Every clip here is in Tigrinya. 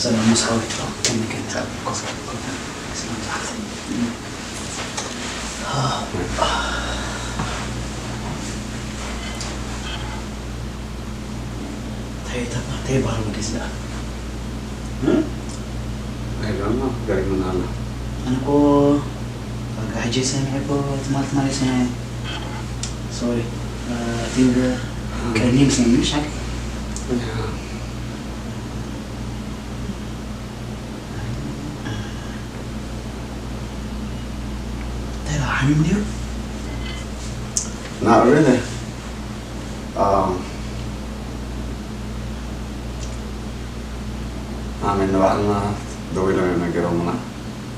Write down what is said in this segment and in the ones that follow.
ሰላም ሙሳዊ፣ ከመይ ከመይ? ሰላም፣ ኮፍ፣ ኮፍ። እንታይ ተባ-፣ እንታይ ይበሃል ወደዚ ደኣ? እም? I don't know፣ ገሪሙና ኣሎ። ኣነ እኮ በቃ ሕጂ ሰሚዐ እኮ ትማል ትማል ሰሚዐ። ሶሪ፣ I think ቀኒ ምስ ምሽ ሓቂ። ያ። እንታይ ደኣ ሓሚሙ ነይሩ? Not really. Um, ኣሜን ንባዕልና ደዊሎም እዮም ነጊሮምና።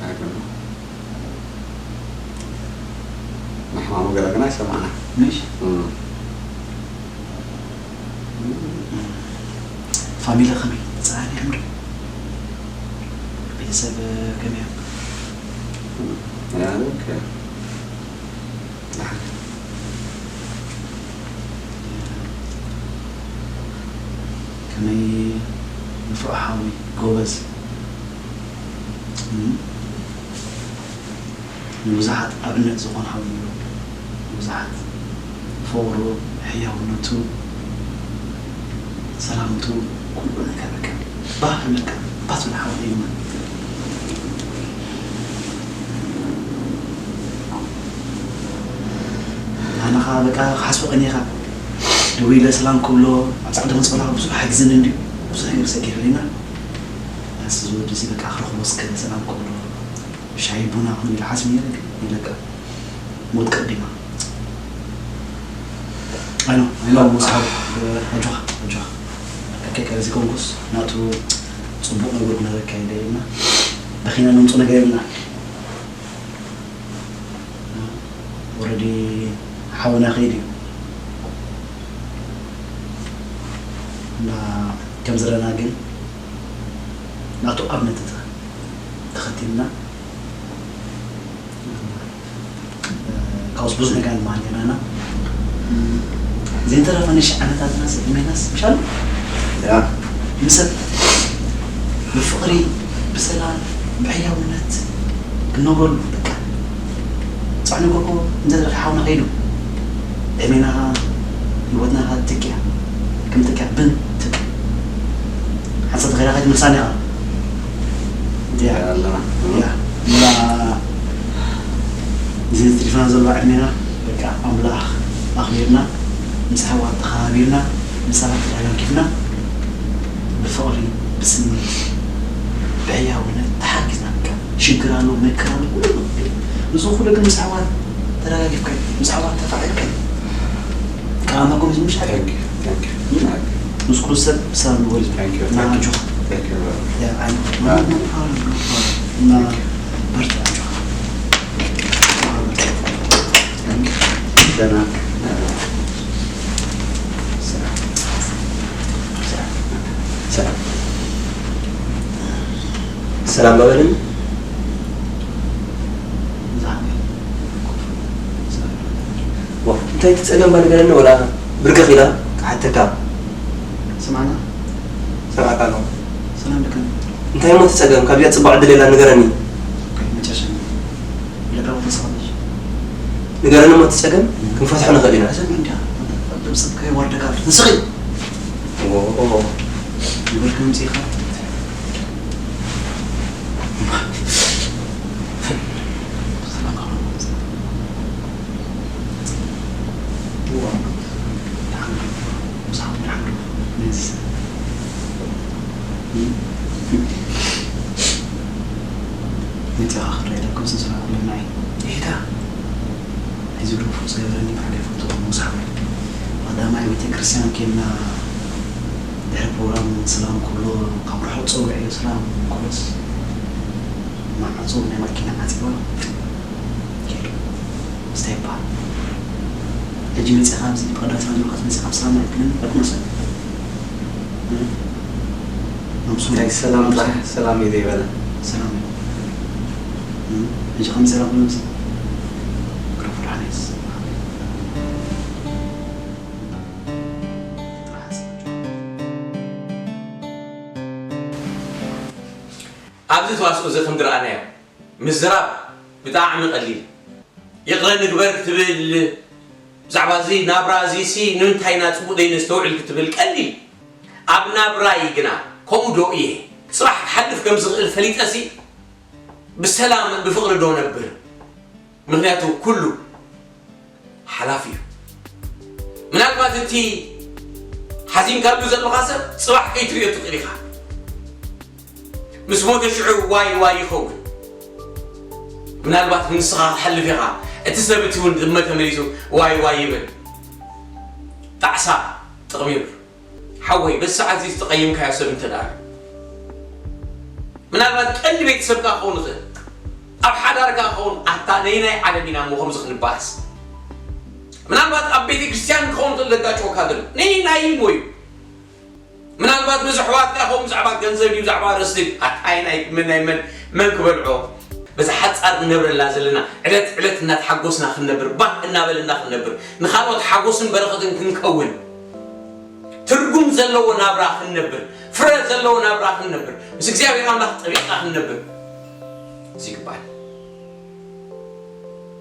ኣይኮነ። ንሕማሙ ገለ ግን ኣይሰማዕና። ምሽ? እም። ፋሚሊ ከመይ? ጸዓኒ እዮም ዶ? ቤተሰብ ከመይ እዮም? ያ፣ ኦኬ። ደሓን። ከመይ ንፉዕ ሓዊ፣ ጎበዝ። እም። ንብዙሓት ኣብነት ዝኾን ሓው እዩ። ንብዙሓት ፍቕሩ፣ ሕያውነቱ፣ ሰላምቱ፣ ኩሉ ነገር በቃ ባህ ይብለካ። ባህ ዝብል ሓው እዩ። ኣነ ኸዓ በቃ ክሓስቦ ቀኒኻ ደዊለ ሰላም ክብሎ ኣብ ጻዕዳ መጽ ከለኻ ብዙሕ ሓጊዝኒ እንድዩ። ብዙሕ ነገር ሰጊሩልና። ኣስ ዝወዲ እዚ በቃ ክረኽቦ እስከ ሰላም ክብሎ። ሻሂ ቡና ክብል ኢለ ሓሲበ ነይረ፣ ግን ይለካ ሞት ቀዲማ። ኣይ ኖ፣ ኣይ ኖ፣ ሙስሓብ፣ ኣጆኻ፣ ኣጆኻ። ከከ እዚ ኮንኩስ ናቱ ጽቡቕ ነገር ክነረካ ኢለ እና በኺና ነምጽኦ ነገር የብልና። ኦረዲ ሓውና ከይዱ እዩ። እና ከም ዘለና ግን ናቱ ኣብነት ተኸቲልና ካብኡስ ብዙሕ ነገር ንመሃር ኔርና ኢና። ዘይተረፈ ንሽሕ ዓመታትና ዕድሜናስ ምሻሉ ያ። ምስ ሰብ ብፍቕሪ፣ ብሰላም፣ ብሕያውነት ክነብረሉ በቃ። ጻዕኒ ጎርጎ እንተ ደረኸ ሓውና ከይዱ ዕድሜና ህይወትና ኸዓ ትኪያ፣ ከም ትኪያ ብን ትክ ሓንሳብ ተኸይዳ ከይትምልሳኒ ኢኻ። ያ። ኣለና። ያ። እና እዚ ትሪፋና ዘሎ ዕድሜና በቃ ኣምላኽ ኣኽቢርና፣ ምስ ኣሕዋት ተኸባቢርና፣ ምስ ሰባት ተደጋጊፍና፣ ብፍቕሪ፣ ብስኒት፣ ብሕያውነት ተሓጊዝና በቃ። ሽግር ኣሎ፣ መከራ ኣሎ፣ ኩሉ ኣሎ። ንሱ ኩሉ ግን ምስ ኣሕዋት ተደጋጊፍካ እዩ፣ ምስ ኣሕዋት ተፋቒርካ እዩ። ከኣማኩም ዝምሽ ሓቂ። Thank you, thank you። ምስ ኩሉ ሰብ ሰላም ንበል። Thank you, እና thank you። ኣጆኻ። Thank you very much። ያ፣ ኣይ፣ ያ። ኖ ፕሮብለም፣ ኖ ፕሮብለም። እና Thank you። በርታ፣ ኣጆኻ። Thank you። ደህና። ሰላም። ሰላም። ሰላም። ሰላም በበልን። ዋ፣ እንታይ እቲ ጸገም ባ ንገረኒ፣ ወላ ብርገኽ ኢላ ክሓተካ። ስማዕና። ሰማዕካ ኣለኹ። ሰላም ልክን። እንታይ እሞ እቲ ጸገም? ካብዚኣ ጽቡቕ ዕድል የላን፣ ንገረኒ። ኦኬ፣ መጨረሻ። ለካ ቦታ ሰማዕሽ። ንገረኒ እሞ እቲ ጸገም፣ ክንፈትሖ ንኽእል ኢና። እዛ መንድያ፣ ኣብ ሰብ ከይወርደካ፣ ንስኺ። ኦ። ይበልክ ምጽኢኻ። ሕዚ ግርፉ ዝገበረኒ ባዕሉ ይፈልጦ። ሙሳብ ቀዳማይ ቤተ ክርስቲያን ኬድና ድሕሪ ፕሮግራም ሰላም ክብሎ ካብ ርሑቕ ጸዊዐዮ ሰላም ክብሎስ ማዕጾ ናይ ማኪና ዓጺዋ ከይዱ። እንታይ ይበሃል? ሕጂ መጺኻ ኣብዚ ብቐዳም ሰላም ኢልካ መጺኻ ሰላም ኣይትብለኒ ኣይኮነስ። እም? ኣምሱ ናይ ሰላም ኣምሱ ጥራሕ ሰላም እዩ ዘይበለ። ሰላም እዩ። እም? ሕጂ ከም ሰላም ክብሎ መጺ ክረፉ ደሓን እዩ ዝስማዕ። ተዋስኦ እዚ ከም ዝረኣናዮ ምዝራብ ብጣዕሚ ቀሊል። ይቕረ ንግበር ክትብል፣ ብዛዕባ እዚ ናብራ እዚ ሲ ንምንታይ ኢና ጽቡቕ ደይነስተውዕል ክትብል ቀሊል። ኣብ ናብራይ ግና ከምኡ ዶ እየ? ጽባሕ ክሓልፍ ከም ዝኽእል ፈሊጠሲ ብሰላም ብፍቕሪ ዶ ነብር? ምኽንያቱ ኩሉ ሓላፊ እዩ። ምናልባት እቲ ሓዚንካሉ ዘለኻ ሰብ ጽባሕ ከይትርእዮ ትኽእል ኢኻ። ምስ ሞተ ሽዑ ዋይ ዋይ ይኸውን። ምናልባት ንስኻ ክሓልፍ ኢኻ፣ እቲ ሰብ እቲ እውን ዝመተ መሊሱ ዋይ ዋይ ይብል። ጣዕሳ ጥቕሚ የብሉ። ሓወይ በዚ ሰዓት እዚ ዝተቐየምካዮ ሰብ እንተ ደኣ ኣሎ፣ ምናልባት ቀንዲ ቤተሰብካ ክኸውን ይኽእል፣ ኣብ ሓዳርካ ክኸውን፣ ኣታ ነይናይ ዓለም ኢና እሞ ከምዚ ክንበኣስ? ምናልባት ኣብ ቤተ ክርስቲያን ክኸውን ይኽእል ዘጋጭወካ ዘሎ፣ ነይናይ እሞ እዩ። ምናልባት ምስ ኣሕዋትካ ይኸውን፣ ብዛዕባ ገንዘብ እዩ፣ ብዛዕባ ርስቲ እዩ። ኣታ ናይ መን ናይ መን መን ክበልዖ? በዛ ሓጻር ንነብረላ ዘለና ዕለት ዕለት እናተሓጎስና ክንነብር፣ ባህ እናበለና ክንነብር፣ ንኻልኦት ሓጎስን በረኸትን ክንከውን፣ ትርጉም ዘለዎ ናብራ ክንነብር፣ ፍረ ዘለዎ ናብራ ክንነብር፣ ምስ እግዚኣብሔር ኣምላኽ ጠቢቕና ክንነብር እዚ ይግባል።